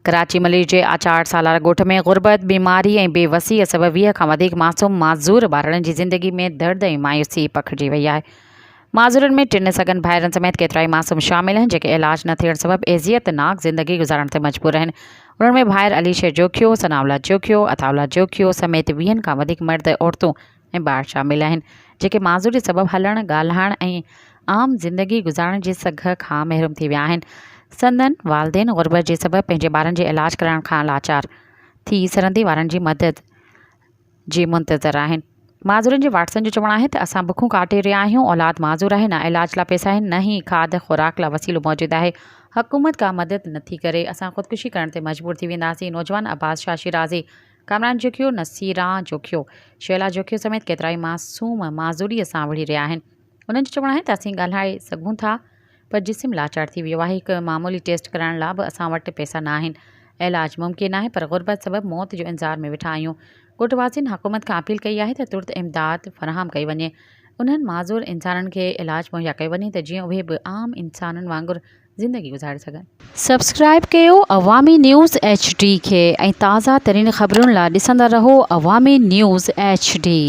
ڪراچي ملير جي آچار سالار ڳوٺ ۾ غربت، بيماري ۽ بي وسيء سبب 20 کان وڌيڪ معصوم معذور ٻارڙن جي زندگي ۾ درد ۽ مايوسي پکڙجي وئي آهي. معذورن ۾ ٽن سڳن ڀائرن سميت ڪيترائي معصوم شامل آهن جيڪي علاج نه ٿيڻ سبب اذيت ناڪ زندگي گذارڻ تي مجبور آهن. انهن ۾ ڀائر علي شير جوکيو، ثناء الله جوکيو، عطاء الله جوکيو سميت ويهن کان وڌيڪ مرد، عورتون ۽ ٻار شامل آهن، جيڪي معذوري سبب هلڻ، ڳالهائڻ ۽ عام زندگي گذارڻ جي سگهه کان محروم ٿي ويا آهن. سندن والدين غربت جي سبب پنهنجي ٻارن جي علاج ڪرائڻ کان لاچار ٿي سرندي وارن جي مدد جي منتظر آهن. معذورن جي وارثن جو چوڻ آهي ته اسان بکون ڪاٽي رهيا آهيون، اولاد معذور آهي، نه علاج لا پئسا آهن، نه ئي کاڌ خوراڪ لا وسيلو موجود آهي، حڪومت ڪا مدد نٿي ڪري، اسان خودڪشي ڪرڻ تي مجبور ٿي وينداسين، نوجوان عباس شاهه شيرازي ڪامران جوکيو، نصيران جوکيو، شيلا جوکيو سميت ڪيترائي معصوم معذوريء سان وڙهي رهيا آهن. انهن جو چوڻ آهي ته اسين ڳالهائي سگهون ٿا پر جسم لاچار ٿي ويو آهي، هڪ معمولي ٽيسٽ ڪرائڻ لا به اسان وٽ پئسا نه آهن، علاج ممڪن ناهي پر غربت سبب موت جو انتظار ۾ ويٺا آهيون. ڳوٺ واسين حڪومت کان اپيل ڪئي آهي ته ترت امداد فراهم ڪئي وڃي، انهن معذور انسانن کي علاج مهيا ڪيو وڃي ته جيئن اهي به عام انسانن وانگر زندگي گذاري سگهن. سبسڪرائيب ڪيو عوامي نيوز ايڇ ڊي کي ۽ تازه ترين خبرن لا ڏسندا رهو عوامي نيوز ايڇ ڊي.